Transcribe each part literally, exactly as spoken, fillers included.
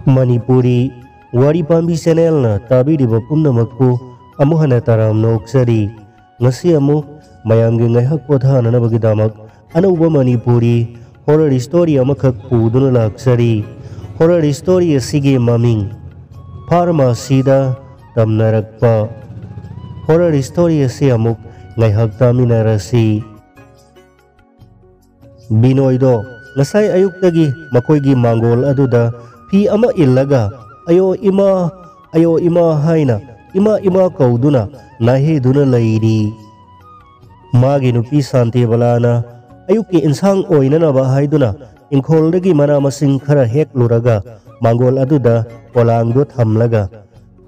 ꯃꯅꯤꯄꯨꯔꯤ ꯋꯥꯔꯤ ꯄꯥꯝꯕꯤ ꯆꯦꯅꯦꯜꯅ ꯇꯥꯕꯤꯔꯤꯕ ꯄꯨꯝꯅꯃꯛꯄꯨ ꯑꯃꯨꯛ ꯍꯟꯅ ꯇꯔꯥꯝꯅ ꯑꯣꯛꯆꯔꯤ꯫ ꯉꯁꯤ ꯑꯃꯨꯛ ꯃꯌꯥꯝꯒꯤ ꯉꯥꯏꯍꯥꯛ ꯄꯣꯊꯥꯅꯅꯕꯒꯤꯗꯃꯛ ꯑꯅꯧꯕ ꯃꯅꯤꯄꯨꯔꯤ ꯍꯣꯔꯔ ꯁ꯭ꯇꯣꯔꯤ ꯑꯃꯈꯛ ꯄꯨꯗꯨꯅ ꯂꯥꯛꯆꯔꯤ꯫ ꯍꯣꯔꯔ ꯁ꯭ꯇꯣꯔꯤ ꯑꯁꯤꯒꯤ ꯃꯃꯤꯡ ꯐꯥꯔꯃꯥꯁꯤꯗ ꯇꯝꯅꯔꯛꯄ꯫ ꯍꯣꯔꯔ ꯁ꯭ꯇꯣꯔꯤ ꯑꯁꯤ ꯑꯃꯨꯛ ꯉꯥꯏꯍꯥꯛ ꯇꯥꯃꯤꯟꯅꯔꯁꯤ꯫ ꯕꯤꯅꯣꯏꯗꯣ ꯉꯁꯥꯏ ꯑꯌꯨꯛꯇꯒꯤ ꯃꯈꯣꯏꯒꯤ ꯃꯥꯡꯒꯣꯜ ꯑꯗꯨꯗ ꯐꯤ ꯑꯃ ꯏꯜꯂꯒ "ꯑꯌꯣ ꯏꯃꯥ, ꯑꯌꯣ ꯏꯃꯥ" ꯍꯥꯏꯅ ꯏꯃꯥ ꯏꯃꯥ ꯀꯧꯗꯨꯅ ꯅꯥꯍꯦꯗꯨꯅ ꯂꯩꯔꯤ꯫ ꯃꯥꯒꯤ ꯅꯨꯄꯤ ꯁꯥꯟꯇꯤꯕꯂꯥꯅ ꯑꯌꯨꯛꯀꯤ ꯏꯟꯁꯥꯡ ꯑꯣꯏꯅꯅꯕ ꯍꯥꯏꯗꯨꯅ ꯏꯪꯈꯣꯜꯗꯒꯤ ꯃꯅꯥ ꯃꯁꯤꯡ ꯈꯔ ꯍꯦꯛꯂꯨꯔꯒ ꯃꯥꯡꯒꯣꯜ ꯑꯗꯨꯗ ꯄꯣꯂꯥꯡꯗꯣ ꯊꯝꯂꯒ,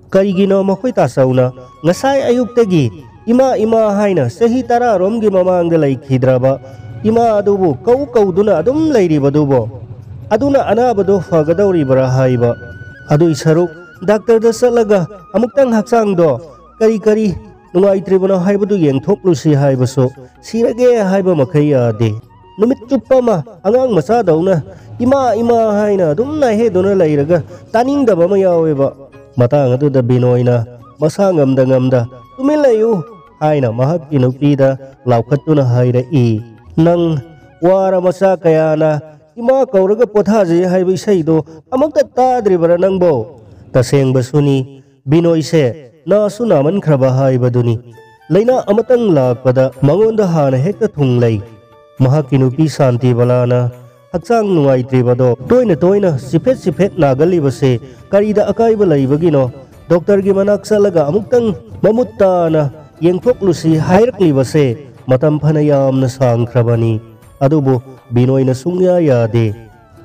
"ꯀꯔꯤꯒꯤꯅꯣ ꯃꯈꯣꯏ ꯇꯥꯆꯧꯅ ꯉꯁꯥꯏ ꯑꯌꯨꯛꯇꯒꯤ ꯏꯃꯥ ꯏꯃꯥ ꯍꯥꯏꯅ ꯆꯍꯤ ꯇꯔꯥꯔꯣꯝꯒꯤ ꯃꯃꯥꯡꯗ ꯂꯩꯈꯤꯗ꯭ꯔꯕ ꯏꯃꯥ ꯑꯗꯨꯕꯨ ꯀꯧ ꯀꯧꯗꯨꯅ ꯑꯗꯨꯝ ꯂꯩꯔꯤꯕꯗꯨꯕꯣ? ꯑꯗꯨꯅ ꯑꯅꯥꯕꯗꯣ ꯐꯒꯗꯧꯔꯤꯕ꯭ꯔꯥ?" ꯍꯥꯏꯕ꯫ ꯑꯗꯨꯏ ꯁꯔꯨꯛ ꯗꯥꯛꯇꯔꯗ ꯆꯠꯂꯒ ꯑꯃꯨꯛꯇꯪ ꯍꯛꯆꯥꯡꯗꯣ ꯀꯔꯤ ꯀꯔꯤ ꯅꯨꯡꯉꯥꯏꯇ꯭ꯔꯤꯕꯅꯣ ꯍꯥꯏꯕꯗꯨ ꯌꯦꯡꯊꯣꯛꯂꯨꯁꯤ ꯍꯥꯏꯕꯁꯨ ꯁꯤꯔꯒꯦ ꯍꯥꯏꯕ ꯃꯈꯩ ꯌꯥꯗꯦ꯫ ꯅꯨꯃꯤꯠ ꯆꯨꯞꯄ ꯑꯃ ꯑꯉꯥꯡ ꯃꯆꯥꯗꯧꯅ "ꯏꯃꯥ, ꯏꯃꯥ" ꯍꯥꯏꯅ ꯑꯗꯨꯝ ꯅꯥꯍꯦꯗꯨꯅ ꯂꯩꯔꯒ ꯇꯥꯅꯤꯡꯗꯕ ꯑꯃ ꯌꯥꯎꯋꯦꯕ꯫ ꯃꯇꯥꯡ ꯑꯗꯨꯗ ꯕꯤꯅꯣꯏꯅ ꯃꯁꯥ ꯉꯝꯗ ꯉꯝꯗ "ꯇꯨꯃꯤꯟ ꯂꯩꯌꯨ" ꯍꯥꯏꯅ ꯃꯍꯥꯛꯀꯤ ꯅꯨꯄꯤꯗ ꯂꯥꯎꯈꯠꯇꯨꯅ ꯍꯥꯏꯔꯛꯏ꯫ "ꯅꯪ ꯋꯥꯔ ꯃꯆꯥ ꯀꯌꯥꯅ ꯏꯃꯥ ꯀꯧꯔꯒ ꯄꯣꯊꯥꯖꯩ ꯍꯥꯏꯕ ꯏꯁꯩꯗꯣ ꯑꯃꯨꯛꯇ ꯇꯥꯗ꯭ꯔꯤꯕꯔꯥ ꯅꯪꯕꯣ?" ꯇꯁꯦꯡꯕꯁꯨꯅꯤ, ꯕꯤꯅꯣꯏꯁꯦ ꯅꯥꯁꯨ ꯅꯥꯃꯟꯈ꯭ꯔꯕ ꯍꯥꯏꯕꯗꯨꯅꯤ꯫ ꯂꯥꯏꯅꯥ ꯑꯃꯇꯪ ꯂꯥꯛꯄꯗ ꯃꯉꯣꯟꯗ ꯍꯥꯟꯅ ꯍꯦꯛꯇ ꯊꯨꯡꯂꯩ꯫ ꯃꯍꯥꯛꯀꯤ ꯅꯨꯄꯤ ꯁꯥꯟꯇꯤꯕꯂꯥꯅ ꯍꯛꯆꯥꯡ ꯅꯨꯡꯉꯥꯏꯇ꯭ꯔꯤꯕꯗꯣ ꯇꯣꯏꯅ ꯇꯣꯏꯅ ꯆꯤꯐꯦꯠ ꯆꯤꯐꯦꯠ ꯅꯥꯒꯜꯂꯤꯕꯁꯦ ꯀꯔꯤꯗ ꯑꯀꯥꯏꯕ ꯂꯩꯕꯒꯤꯅꯣ? ꯗꯣꯛꯇꯔꯒꯤ ꯃꯅꯥꯛ ꯆꯠꯂꯒ ꯑꯃꯨꯛꯇꯪ ꯃꯃꯨꯠ ꯇꯥꯅ ꯌꯦꯡꯊꯣꯛꯂꯨꯁꯤ ꯍꯥꯏꯔꯛꯂꯤꯕꯁꯦ ꯃꯇꯝ ꯐꯅ ꯌꯥꯝꯅ ꯁꯥꯡꯈ꯭ꯔꯕꯅꯤ꯫ ꯑꯗꯨꯕꯨ ꯕꯤꯅꯣꯏꯅ ꯁꯨꯡꯌꯥ ꯌꯥꯗꯦ꯫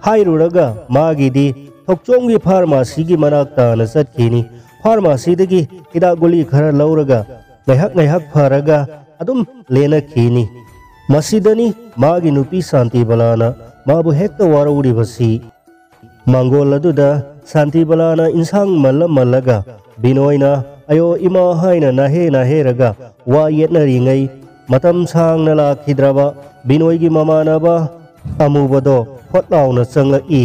ꯍꯥꯏꯔꯨꯔꯒ ꯃꯥꯒꯤꯗꯤ ꯊꯣꯛꯆꯣꯝꯒꯤ ꯐꯥꯔꯃꯥꯁꯤꯒꯤ ꯃꯅꯥꯛ ꯇꯥꯅ ꯆꯠꯈꯤꯅꯤ꯫ ꯐꯥꯔꯃꯥꯁꯤꯗꯒꯤ ꯍꯤꯗꯥꯛ ꯒꯨꯂꯤ ꯈꯔ ꯂꯧꯔꯒ ꯉꯥꯏꯍꯥꯛ ꯉꯥꯏꯍꯥꯛ ꯐꯔꯒ ꯑꯗꯨꯝ ꯂꯦꯟꯅꯈꯤꯅꯤ꯫ ꯃꯁꯤꯗꯅꯤ ꯃꯥꯒꯤ ꯅꯨꯄꯤ ꯁꯥꯟꯇꯤꯕꯂꯥꯅ ꯃꯥꯕꯨ ꯍꯦꯛꯇ ꯋꯥꯔꯧꯔꯤꯕꯁꯤ꯫ ꯃꯥꯡꯒꯣꯜ ꯑꯗꯨꯗ ꯁꯥꯟꯇꯤꯕꯂꯥꯅ ꯏꯟꯁꯥꯡ ꯃꯜꯂ ꯃꯜꯂꯒ ꯕꯤꯅꯣꯏꯅ "ꯑꯌꯣ ꯏꯃꯥ" ꯍꯥꯏꯅ ꯅꯥꯍꯦ ꯅꯥꯍꯦꯔꯒ ꯋꯥ ꯌꯦꯠꯅꯔꯤꯉꯩ, ꯃꯇꯝ ꯁꯥꯡꯅ ꯂꯥꯛꯈꯤꯗ꯭ꯔꯕ ꯕꯤꯅꯣꯏꯒꯤ ꯃꯃꯥꯟꯅꯕ ꯑꯃꯨꯕꯗꯣ ꯐꯠ ꯂꯥꯎꯅ ꯆꯪꯂꯛꯏ꯫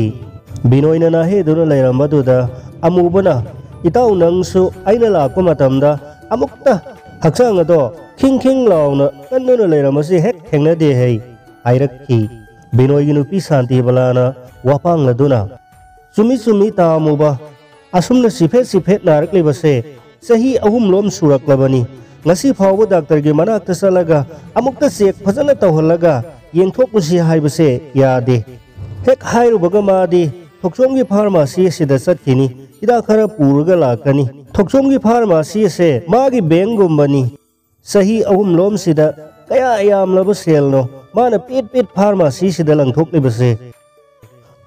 ꯕꯤꯅꯣꯏꯅ ꯅꯥꯍꯦꯗꯨꯅ ꯂꯩꯔꯝꯕꯗꯨꯗ ꯑꯃꯨꯕꯅ, "ꯏꯇꯥꯎ, ꯅꯪꯁꯨ ꯑꯩꯅ ꯂꯥꯛꯄ ꯃꯇꯝꯗ ꯑꯃꯨꯛꯇ ꯍꯛꯆꯥꯡ ꯑꯗꯣ ꯈꯤꯡ ꯈꯤꯡ ꯂꯥꯎꯅ ꯀꯟꯗꯨꯅ ꯂꯩꯔꯝꯕꯁꯤ ꯍꯦꯛ ꯊꯦꯡꯅꯗꯦ ꯍꯩ" ꯍꯥꯏꯔꯛꯈꯤ꯫ ꯕꯤꯅꯣꯏꯒꯤ ꯅꯨꯄꯤ ꯁꯥꯟꯇꯤꯕꯂꯥꯅ ꯋꯥꯄꯥꯡꯂꯗꯨꯅ, "ꯆꯨꯝꯃꯤ ꯆꯨꯝꯃꯤ ꯇꯥ ꯑꯃꯨꯕ, ꯑꯁꯨꯝꯅ ꯆꯤꯐꯦꯠ ꯆꯤꯐꯦꯠ ꯅꯥꯔꯛꯂꯤꯕꯁꯦ ꯆꯍꯤ ꯑꯍꯨꯝꯂꯣꯝ ꯁꯨꯔꯛꯂꯕꯅꯤ꯫ ꯉꯁꯤ ꯐꯥꯎꯕ ꯗꯥꯛꯇꯔꯒꯤ ꯃꯅꯥꯛꯇ ꯆꯠꯂꯒ ꯑꯃꯨꯛꯇ ꯆꯦꯛ ꯐꯖꯅ ꯇꯧꯍꯜꯂꯒ ꯌꯦꯡꯊꯣꯛꯂꯨꯁꯤ ꯍꯥꯏꯕꯁꯦ ꯌꯥꯗꯦ"꯫ ꯍꯦꯛ ꯍꯥꯏꯔꯨꯕꯒ ꯃꯥꯗꯤ ꯊꯣꯛꯆꯣꯝꯒꯤ ꯐꯥꯔꯃꯥꯁꯤ ꯑꯁꯤꯗ ꯆꯠꯈꯤꯅꯤ꯫ ꯍꯤꯗꯥꯛ ꯈꯔ ꯄꯨꯔꯒ ꯂꯥꯛꯀꯅꯤ꯫ ꯊꯣꯛꯆꯣꯝꯒꯤ ꯐꯥꯔꯃꯥꯁꯤ ꯑꯁꯦ ꯃꯥꯒꯤ ꯕꯦꯡꯒꯨꯝꯕꯅꯤ꯫ ꯆꯍꯤ ꯑꯍꯨꯝꯂꯣꯝꯁꯤꯗ ꯀꯌꯥ ꯌꯥꯝꯂꯕ ꯁꯦꯜꯅꯣ ꯃꯥꯅ ꯄꯤꯠ ꯄꯤꯠ ꯐꯥꯔꯃꯥꯁꯤꯁꯤꯗ ꯂꯪꯊꯣꯛꯂꯤꯕꯁꯦ꯫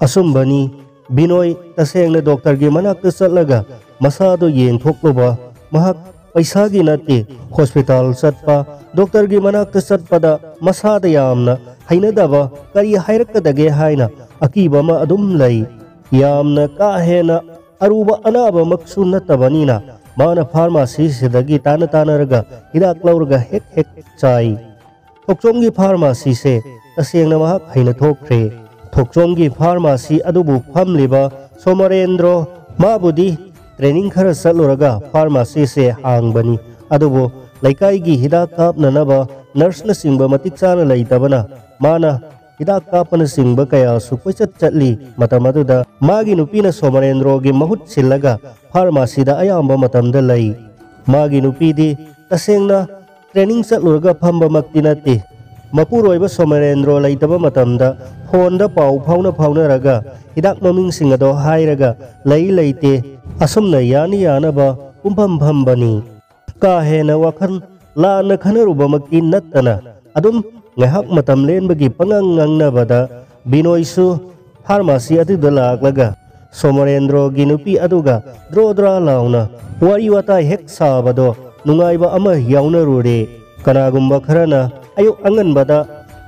ꯑꯆꯨꯝꯕꯅꯤ, ꯕꯤꯅꯣꯏ ꯇꯁꯦꯡꯅ ꯗꯣꯛꯇꯔꯒꯤ ꯃꯅꯥꯛꯇ ꯆꯠꯂꯒ ꯃꯁꯥꯗꯣ ꯌꯦꯡꯊꯣꯛꯂꯨꯕ ꯃꯍꯥꯛ ꯄꯩꯁꯥꯒꯤ ꯅꯠꯇꯦ꯫ ꯍꯣꯁꯄꯤꯇꯥꯜ ꯆꯠꯄ, ꯗꯣꯛꯇꯔꯒꯤ ꯃꯅꯥꯛꯇ ꯆꯠꯄꯗ ꯃꯁꯥꯗ ꯌꯥꯝꯅ ꯍꯩꯅꯗꯕ, ꯀꯔꯤ ꯍꯥꯏꯔꯛꯀꯗꯒꯦ ꯍꯥꯏꯅ ꯑꯀꯤꯕ ꯑꯃ ꯑꯗꯨꯝ ꯂꯩ꯫ ꯌꯥꯝꯅ ꯀꯥ ꯍꯦꯟꯅ ꯑꯔꯨꯕ ꯑꯅꯥꯕꯃꯛꯁꯨ ꯅꯠꯇꯕꯅꯤꯅ ꯃꯥꯅ ꯐꯥꯔꯃꯥꯁꯤꯁꯤꯗꯒꯤ ꯇꯥꯅ ꯇꯥꯅꯔꯒ ꯍꯤꯗꯥꯛ ꯂꯧꯔꯒ ꯍꯦꯛ ꯍꯦꯛ ꯆꯥꯏ꯫ ꯊꯣꯛꯆꯣꯝꯒꯤ ꯐꯥꯔꯃꯥꯁꯤꯁꯦ ꯇꯁꯦꯡꯅ ꯃꯍꯥꯛ ꯍꯩꯅ ꯊꯣꯛꯈ꯭ꯔꯦ꯫ ꯊꯣꯛꯆꯣꯝꯒꯤ ꯐꯥꯔꯃꯥꯁꯤ ꯑꯗꯨꯕꯨ ꯐꯝꯂꯤꯕ ꯁꯣꯃꯔꯦꯟꯗ꯭ꯔꯣ, ꯃꯥꯕꯨꯗꯤ ꯇ꯭ꯔꯦꯅꯤꯡ ꯈꯔ ꯆꯠꯂꯨꯔꯒ ꯐꯥꯔꯃꯥꯁꯤꯁꯦ ꯍꯥꯡꯕꯅꯤ꯫ ꯑꯗꯨꯕꯨ ꯂꯩꯀꯥꯏꯒꯤ ꯍꯤꯗꯥꯛ ꯀꯥꯞꯅꯅꯕ ꯅꯔꯁꯅꯆꯤꯡꯕ ꯃꯇꯤꯛ ꯆꯥꯅ ꯂꯩꯇꯕꯅ ꯃꯥꯅ ꯍꯤꯗꯥꯛ ꯀꯥꯞꯄꯅꯆꯤꯡꯕ ꯀꯌꯥꯁꯨ ꯀꯣꯏꯆꯠ ꯆꯠꯂꯤ꯫ ꯃꯇꯝ ꯑꯗꯨꯗ ꯃꯥꯒꯤ ꯅꯨꯄꯤꯅ ꯁꯣꯃꯔꯦꯟꯗ꯭ꯔꯣꯒꯤ ꯃꯍꯨꯠ ꯁꯤꯜꯂꯒ ꯐꯥꯔꯃꯥꯁꯤꯗ ꯑꯌꯥꯝꯕ ꯃꯇꯝꯗ ꯂꯩ꯫ ꯃꯥꯒꯤ ꯅꯨꯄꯤꯗꯤ ꯇꯁꯦꯡꯅ ꯇ꯭ꯔꯦꯅꯤꯡ ꯆꯠꯂꯨꯔꯒ ꯐꯝꯕꯃꯛꯇꯤ ꯅꯠꯇꯦ꯫ ꯃꯄꯨꯔꯣꯏꯕ ꯁꯣꯃꯔꯦꯟꯗ꯭ꯔꯣ ꯂꯩꯇꯕ ꯃꯇꯝꯗ ꯐꯣꯟꯗ ꯄꯥꯎ ꯐꯥꯎꯅ ꯐꯥꯎꯅꯔꯒ ꯍꯤꯗꯥꯛ ꯃꯃꯤꯡꯁꯤꯡ ꯑꯗꯣ ꯍꯥꯏꯔꯒ ꯂꯩ ꯂꯩꯇꯦ ꯑꯁꯨꯝꯅ ꯌꯥꯅ ꯌꯥꯅꯕ ꯄꯨꯡꯐꯝ ꯐꯝꯕꯅꯤ꯫ ꯀꯥ ꯍꯦꯟꯅ ꯋꯥꯈꯜ ꯂꯥꯟꯅ ꯈꯟꯅꯔꯨꯕꯃꯛꯇꯤ ꯅꯠꯇꯅ ꯑꯗꯨꯝ ꯉꯥꯏꯍꯥꯛ ꯃꯇꯝ ꯂꯦꯟꯕꯒꯤ ꯄꯉꯥꯡ ꯉꯥꯡꯅꯕꯗ ꯕꯤꯅꯣꯏꯁꯨ ꯐꯥꯔꯃꯥꯁꯤ ꯑꯗꯨꯗ ꯂꯥꯛꯂꯒ ꯁꯣꯃꯔꯦꯟꯗ꯭ꯔꯣꯒꯤ ꯅꯨꯄꯤ ꯑꯗꯨꯒ ꯗ꯭ꯔꯣ ꯗ꯭ꯔꯥ ꯂꯥꯎꯅ ꯋꯥꯔꯤ ꯋꯥꯇꯥꯏ ꯍꯦꯛ ꯁꯥꯕꯗꯣ ꯅꯨꯡꯉꯥꯏꯕ ꯑꯃ ꯌꯥꯎꯅꯔꯨꯔꯦ꯫ ꯀꯅꯥꯒꯨꯝꯕ ꯈꯔꯅ ꯑꯌꯨꯛ ꯑꯉꯟꯕꯗ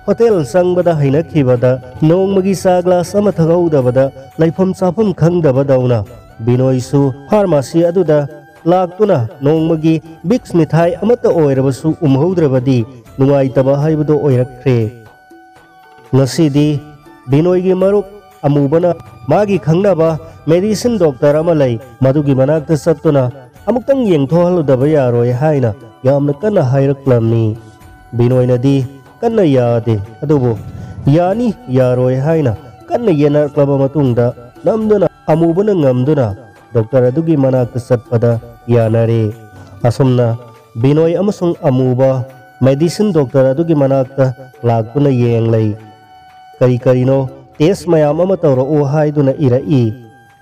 ꯍꯣꯇꯦꯜ ꯆꯪꯕꯗ ꯍꯩꯅꯈꯤꯕꯗ ꯅꯣꯡꯃꯒꯤ ꯆꯥ ꯒ꯭ꯂꯥꯁ ꯑꯃ ꯊꯛꯍꯧꯗꯕꯗ ꯂꯩꯐꯝ ꯆꯥꯐꯝ ꯈꯪꯗꯕꯗꯧꯅ ꯕꯤꯅꯣꯏꯁꯨ ꯐꯥꯔꯃꯥꯁꯤ ꯑꯗꯨꯗ ꯂꯥꯛꯇꯨꯅ ꯅꯣꯡꯃꯒꯤ ꯕꯤꯛꯁ ꯃꯤꯊꯥꯏ ꯑꯃꯠꯇ ꯑꯣꯏꯔꯕꯁꯨ ꯎꯝꯍꯧꯗ꯭ꯔꯕꯗꯤ ꯅꯨꯡꯉꯥꯏꯇꯕ ꯍꯥꯏꯕꯗꯨ ꯑꯣꯏꯔꯛꯈ꯭ꯔꯦ꯫ ꯉꯁꯤꯗꯤ ꯕꯤꯅꯣꯏꯒꯤ ꯃꯔꯨꯞ ꯑꯃꯨꯕꯅ ꯃꯥꯒꯤ ꯈꯪꯅꯕ medicine doctor ꯑꯃ ꯂꯩ, ꯃꯗꯨꯒꯤ ꯃꯅꯥꯛꯇ ꯆꯠꯇꯨꯅ ꯑꯃꯨꯛꯇꯪ ꯌꯦꯡꯊꯣꯛꯍꯜꯂꯨꯗꯕ ꯌꯥꯔꯣꯏ ꯍꯥꯏꯅ ꯌꯥꯝꯅ ꯀꯟꯅ ꯍꯥꯏꯔꯛꯂꯝꯃꯤ꯫ ꯕꯤꯅꯣꯏꯅꯗꯤ ꯀꯟꯅ ꯌꯥꯗꯦ, ꯑꯗꯨꯕꯨ ꯌꯥꯅꯤ ꯌꯥꯔꯣꯏ ꯍꯥꯏꯅ ꯀꯟꯅ ꯌꯦꯠꯅꯔꯛꯂꯕ ꯃꯇꯨꯡꯗ ꯅꯝꯗꯨꯅ ꯑꯃꯨꯕꯅ ꯉꯝꯗꯨꯅ doctor ꯑꯗꯨꯒꯤ ꯃꯅꯥꯛꯇ ꯆꯠꯄꯗ ꯌꯥꯅꯔꯦ꯫ ꯑꯁꯨꯝꯅ ꯕꯤꯅꯣꯏ ꯑꯃꯁꯨꯡ ꯑꯃꯨꯕ medicine doctor ꯑꯗꯨꯒꯤ ꯃꯅꯥꯛꯇ ꯂꯥꯛꯇꯨꯅ ꯌꯦꯡꯂꯩ꯫ ꯀꯔꯤ ꯀꯔꯤꯅꯣ test ꯃꯌꯥꯝ ꯑꯃ ꯇꯧꯔꯛꯎ ꯍꯥꯏꯗꯨꯅ ꯏꯔꯛꯏ꯫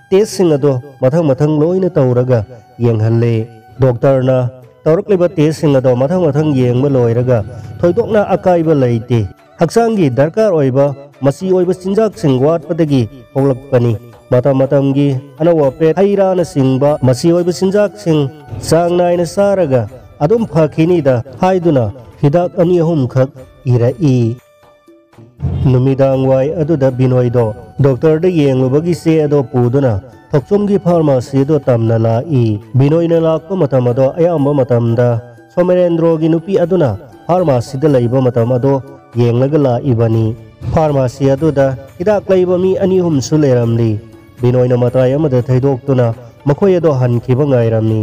Testꯁꯤꯡ ꯑꯗꯣ ꯃꯊꯪ ꯃꯊꯪ ꯂꯣꯏꯅ ꯇꯧꯔꯒ ꯌꯦꯡꯍꯜꯂꯦ꯫ Doctorꯅ ꯇꯧꯔꯛꯂꯤꯕ testꯁꯤꯡ ꯑꯗꯣ ꯃꯊꯪ ꯃꯊꯪ ꯌꯦꯡꯕ ꯂꯣꯏꯔꯒ ꯊꯣꯏꯗꯣꯛꯅ ꯑꯀꯥꯏꯕ ꯂꯩꯇꯦ꯫ ꯍꯛꯆꯥꯡꯒꯤ ꯗꯔꯀꯥꯔ ꯑꯣꯏꯕ ꯃꯆꯤ ꯑꯣꯏꯕ ꯆꯤꯟꯖꯥꯛꯁꯤꯡ ꯋꯥꯠꯄꯗꯒꯤ ꯊꯣꯛꯂꯛꯄꯅꯤ꯫ ꯃꯇꯝ ꯃꯇꯝꯒꯤ ꯑꯅꯧ ꯑꯄꯦꯠ, ꯍꯩ ꯔꯥꯅꯆꯤꯡꯕ ꯃꯆꯤ ꯑꯣꯏꯕ ꯆꯤꯟꯖꯥꯛꯁꯤꯡ ꯆꯥꯡ ꯅꯥꯏꯅ ꯆꯥꯔꯒ ꯑꯗꯨꯝ ꯐꯈꯤꯅꯤꯗ ꯍꯥꯏꯗꯨꯅ ꯍꯤꯗꯥꯛ ꯑꯅꯤ ꯑꯍꯨꯝꯈꯛ ꯏꯔꯛꯏ꯫ ꯅꯨꯃꯤꯗꯥꯡ ꯋꯥꯏ ꯑꯗꯨꯗ ꯕꯤꯅꯣꯏꯗꯣ doctorꯗ ꯌꯦꯡꯂꯨꯕꯒꯤ ꯆꯦ ꯑꯗꯣ ꯄꯨꯗꯨꯅ ꯊꯣꯛꯆꯣꯝꯒꯤ pharmacy ꯑꯗꯣ ꯇꯝꯅ ꯂꯥꯛꯏ꯫ ꯕꯤꯅꯣꯏꯅ ꯂꯥꯛꯄ ꯃꯇꯝ ꯑꯗꯣ ꯑꯌꯥꯝꯕ ꯃꯇꯝꯗ ꯁꯣꯃꯔꯦꯟꯗ꯭ꯔꯣꯒꯤ ꯅꯨꯄꯤ ꯑꯗꯨꯅ pharmacyꯗ ꯂꯩꯕ ꯃꯇꯝ ꯑꯗꯣ ꯌꯦꯡꯂꯒ ꯂꯥꯛꯏꯕꯅꯤ꯫ Pharmacy ꯑꯗꯨꯗ ꯍꯤꯗꯥꯛ ꯂꯩꯕ ꯃꯤ ꯑꯅꯤ ꯑꯍꯨꯝꯁꯨ ꯂꯩꯔꯝꯂꯤ꯫ ꯕꯤꯅꯣꯏꯅ ꯃꯇꯥꯏ ꯑꯃꯗ ꯊꯩꯗꯣꯛꯇꯨꯅ ꯃꯈꯣꯏ ꯑꯗꯣ ꯍꯟꯈꯤꯕ ꯉꯥꯏꯔꯝꯃꯤ꯫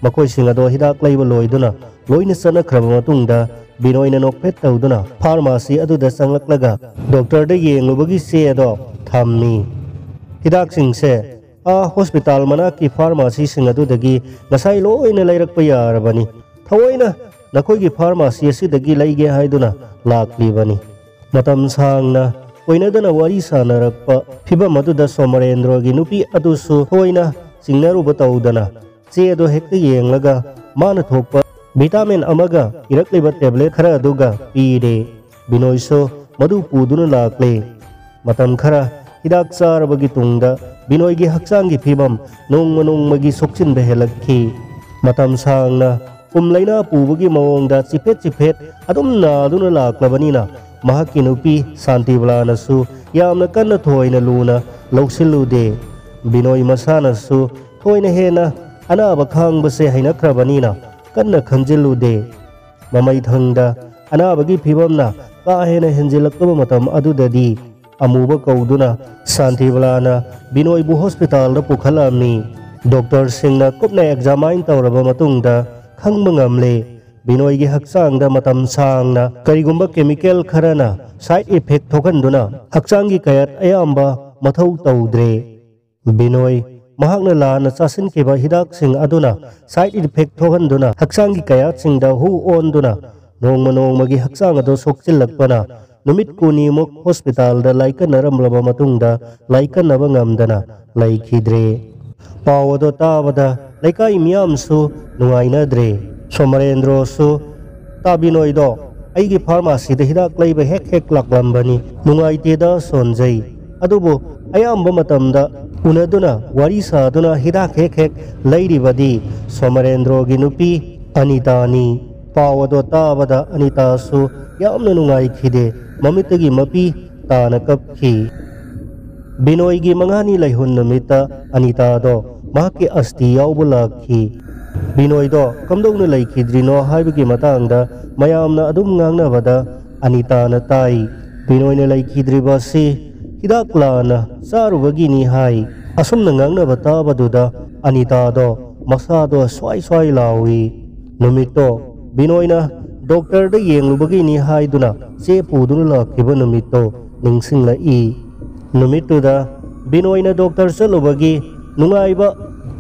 ꯃꯈꯣꯏꯁꯤꯡ ꯑꯗꯣ ꯍꯤꯗꯥꯛ ꯂꯩꯕ ꯂꯣꯏꯗꯨꯅ ꯂꯣꯏꯅ ꯆꯠꯅꯈ꯭ꯔꯕ ꯃꯇꯨꯡꯗ ꯕꯤꯅꯣꯏꯅ ꯅꯣꯛꯐꯦꯠ ꯇꯧꯗꯨꯅ pharmacy ꯑꯗꯨꯗ ꯆꯪꯂꯛꯂꯒ doctorꯗ ꯌꯦꯡꯂꯨꯕꯒꯤ ꯆꯦ ꯑꯗꯣ ꯊꯝꯃꯤ꯫ "ꯍꯤꯗꯥꯛꯁꯤꯡꯁꯦ ꯑꯥ hospital ꯃꯅꯥꯛꯀꯤ pharmacyꯁꯤꯡ ꯑꯗꯨꯗꯒꯤ ꯉꯁꯥꯏ ꯂꯣꯏꯅ ꯂꯩꯔꯛꯄ ꯌꯥꯔꯕꯅꯤ꯫ ꯊꯑꯣꯏꯅ ꯅꯈꯣꯏꯒꯤ pharmacy ꯑꯁꯤꯗꯒꯤ ꯂꯩꯒꯦ ꯍꯥꯏꯗꯨꯅ ꯂꯥꯛꯂꯤꯕꯅꯤ"꯫ ꯃꯇꯝ ꯁꯥꯡꯅ ꯀꯣꯏꯅꯗꯅ ꯋꯥꯔꯤ ꯁꯥꯟꯅꯔꯛꯄ ꯐꯤꯕꯝ ꯑꯗꯨꯗ ꯁꯣꯃꯔꯦꯟꯗ꯭ꯔꯣꯒꯤ ꯅꯨꯄꯤ ꯑꯗꯨꯁꯨ ꯊꯣꯏꯅ ꯆꯤꯡꯅꯔꯨꯕ ꯇꯧꯗꯅ ꯆꯦ ꯑꯗꯨ ꯍꯦꯛꯇ ꯌꯦꯡꯂꯒ ꯃꯥꯅ ꯊꯣꯛꯄ vitamin ꯑꯃꯒ ꯏꯔꯛꯂꯤꯕ tablet ꯈꯔ ꯑꯗꯨꯒ ꯄꯤꯔꯦ꯫ ꯕꯤꯅꯣꯏꯁꯨ ꯃꯗꯨ ꯄꯨꯗꯨꯅ ꯂꯥꯛꯂꯦ꯫ ꯃꯇꯝ ꯈꯔ ꯍꯤꯗꯥꯛ ꯆꯥꯔꯕꯒꯤ ꯇꯨꯡꯗ ꯕꯤꯅꯣꯏꯒꯤ ꯍꯛꯆꯥꯡꯒꯤ ꯐꯤꯕꯝ ꯅꯣꯡꯃ ꯅꯣꯡꯃꯒꯤ ꯁꯣꯛꯆꯤꯟꯕ ꯍꯦꯜꯂꯛꯈꯤ꯫ ꯃꯇꯝ ꯁꯥꯡꯅ ꯀꯨꯝ ꯂꯩꯅꯥ ꯄꯨꯕꯒꯤ ꯃꯑꯣꯡꯗ ꯆꯤꯐꯦꯠ ꯆꯤꯐꯦꯠ ꯑꯗꯨꯝ ꯅꯥꯗꯨꯅ ꯂꯥꯛꯂꯕꯅꯤꯅ ꯃꯍꯥꯛꯀꯤ ꯅꯨꯄꯤ ꯁꯥꯟꯇꯤꯕꯂꯥꯅꯁꯨ ꯌꯥꯝꯅ ꯀꯟꯅ ꯊꯣꯏꯅ ꯂꯨꯅ ꯂꯧꯁꯤꯜꯂꯨꯗꯦ꯫ ꯕꯤꯅꯣꯏ ꯃꯁꯥꯅꯁꯨ ꯊꯣꯏꯅ ꯍꯦꯟꯅ ꯑꯅꯥꯕ ꯈꯥꯡꯕꯁꯦ ꯍꯩꯅꯈ꯭ꯔꯕꯅꯤꯅ ꯀꯟꯅ ꯈꯟꯖꯤꯜꯂꯨꯗꯦ꯫ ꯃꯃꯩꯊꯪꯗ ꯑꯅꯥꯕꯒꯤ ꯐꯤꯕꯝꯅ ꯀꯥ ꯍꯦꯟꯅ ꯍꯦꯟꯖꯤꯜꯂꯛꯂꯕ ꯃꯇꯝ ꯑꯗꯨꯗꯗꯤ ꯑꯃꯨꯕ ꯀꯧꯗꯨꯅ ꯁꯥꯟꯇꯤꯕꯂꯥꯅ ꯕꯤꯅꯣꯏꯕꯨ ꯍꯣꯁꯄꯤꯇꯥꯜꯗ ꯄꯨꯈꯠꯂꯝꯃꯤ꯫ ꯗꯣꯛꯇꯔꯁꯤꯡꯅ ꯀꯨꯞꯅ ꯑꯦꯛꯖꯥꯃꯥꯏꯟ ꯇꯧꯔꯕ ꯃꯇꯨꯡꯗ ꯈꯪꯕ ꯉꯝꯂꯦ, ꯕꯤꯅꯣꯏꯒꯤ ꯍꯛꯆꯥꯡꯗ ꯃꯇꯝ ꯁꯥꯡꯅ ꯀꯔꯤꯒꯨꯝꯕ ꯀꯦꯃꯤꯀꯦꯜ ꯈꯔꯅ ꯁꯥꯏꯠ ꯏꯐꯦꯛ ꯊꯣꯛꯍꯟꯗꯨꯅ ꯍꯛꯆꯥꯡꯒꯤ ꯀꯌꯥꯠ ꯑꯌꯥꯝꯕ ꯃꯊꯧ ꯇꯧꯗ꯭ꯔꯦ꯫ ꯕꯤꯅꯣꯏ ꯃꯍꯥꯛꯅ ꯂꯥꯟꯅ ꯆꯥꯁꯤꯟꯈꯤꯕ ꯍꯤꯗꯥꯛꯁꯤꯡ ꯑꯗꯨꯅ ꯁꯥꯏꯠ ꯏꯐꯦꯛ ꯊꯣꯛꯍꯟꯗꯨꯅ ꯍꯛꯆꯥꯡꯒꯤ ꯀꯌꯥꯠꯁꯤꯡꯗ ꯍꯨ ꯑꯣꯟꯗꯨꯅ ꯅꯣꯡꯃ ꯅꯣꯡꯃꯒꯤ ꯍꯛꯆꯥꯡ ꯑꯗꯨ ꯁꯣꯛꯆꯤꯜꯂꯛꯄꯅ ꯅꯨꯃꯤꯠ ꯀꯨꯟꯅꯤꯃꯨꯛ ꯍꯣꯁꯄꯤꯇꯥꯜꯗ ꯂꯥꯏꯀꯠꯅꯔꯝꯂꯕ ꯃꯇꯨꯡꯗ ꯂꯥꯏꯀꯠꯅꯕ ꯉꯝꯗꯅ ꯂꯩꯈꯤꯗ꯭ꯔꯦ꯫ ꯄꯥꯎ ꯑꯗꯨ ꯇꯥꯕꯗ ꯂꯩꯀꯥꯏ ꯃꯤꯌꯥꯝꯁꯨ ꯅꯨꯡꯉꯥꯏꯅꯗ꯭ꯔꯦ꯫ ꯁꯣꯃꯔꯦꯟꯗ꯭ꯔꯣꯁꯨ ꯇꯥ ꯕꯤꯅꯣꯏꯗꯣ ꯑꯩꯒꯤ ꯐꯥꯔꯃꯥꯁꯤꯗ ꯍꯤꯗꯥꯛ ꯂꯩꯕ ꯍꯦꯛ ꯍꯦꯛ ꯂꯥꯛꯂꯝꯕꯅꯤ꯫ ꯅꯨꯡꯉꯥꯏꯇꯦꯗ ꯁꯣꯟꯖꯩ꯫ ꯑꯗꯨꯕꯨ ꯑꯌꯥꯝꯕ ꯃꯇꯝꯗ ꯎꯅꯗꯨꯅ ꯋꯥꯔꯤ ꯁꯥꯗꯨꯅ ꯍꯤꯗꯥꯛ ꯍꯦꯛ ꯍꯦꯛ ꯂꯩꯔꯤꯕꯗꯤ ꯁꯣꯃꯔꯦꯟꯗ꯭ꯔꯣꯒꯤ ꯅꯨꯄꯤ ꯑꯅꯤꯇꯥꯅꯤ꯫ ꯄꯥꯎ ꯑꯗꯣ ꯇꯥꯕꯗ ꯑꯅꯤꯇꯥꯁꯨ ꯌꯥꯝꯅ ꯅꯨꯡꯉꯥꯏꯈꯤꯗꯦ꯫ ꯃꯃꯤꯠꯇꯒꯤ ꯃꯄꯤ ꯇꯥꯅ ꯀꯞꯈꯤ꯫ ꯕꯤꯅꯣꯏꯒꯤ ꯃꯉꯥꯅꯤ ꯂꯩꯍꯨꯟ ꯅꯨꯃꯤꯠꯇ ꯑꯅꯤꯇꯥꯗꯣ ꯃꯍꯥꯛꯀꯤ ꯑꯁꯇꯤ ꯌꯥꯎꯕ ꯂꯥꯛꯈꯤ꯫ ꯕꯤꯅꯣꯏꯗꯣ ꯀꯝꯗꯧꯅ ꯂꯩꯈꯤꯗ꯭ꯔꯤꯅꯣ ꯍꯥꯏꯕꯒꯤ ꯃꯇꯥꯡꯗ ꯃꯌꯥꯝꯅ ꯑꯗꯨꯝ ꯉꯥꯡꯅꯕꯗ ꯑꯅꯤꯇꯥꯅ ꯇꯥꯏ꯫ ꯕꯤꯅꯣꯏꯅ ꯂꯩꯈꯤꯗ꯭ꯔꯤꯕ ꯑꯁꯤ ꯍꯤꯗꯥꯛ ꯂꯥꯟꯅ ꯆꯥꯔꯨꯕꯒꯤꯅꯤ ꯍꯥꯏ꯫ ꯑꯁꯨꯝꯅ ꯉꯥꯡꯅꯕ ꯇꯥꯕꯗꯨꯗ ꯑꯅꯤꯇꯥꯗꯣ ꯃꯁꯥꯗꯣ ꯁ꯭ꯋꯥꯏ ꯁ꯭ꯋꯥꯏ ꯂꯥꯎꯏ꯫ ꯅꯨꯃꯤꯠꯇꯣ ꯕꯤꯅꯣꯏꯅ ꯗꯣꯛꯇꯔꯗ ꯌꯦꯡꯂꯨꯕꯒꯤꯅꯤ ꯍꯥꯏꯗꯨꯅ ꯆꯦ ꯄꯨꯗꯨꯅ ꯂꯥꯛꯈꯤꯕ ꯅꯨꯃꯤꯠꯇꯣ ꯅꯤꯡꯁꯤꯡꯂꯛꯏ꯫ ꯅꯨꯃꯤꯠꯇꯨꯗ ꯕꯤꯅꯣꯏꯅ ꯗꯣꯛꯇꯔ ꯆꯠꯂꯨꯕꯒꯤ ꯅꯨꯡꯉꯥꯏꯕ,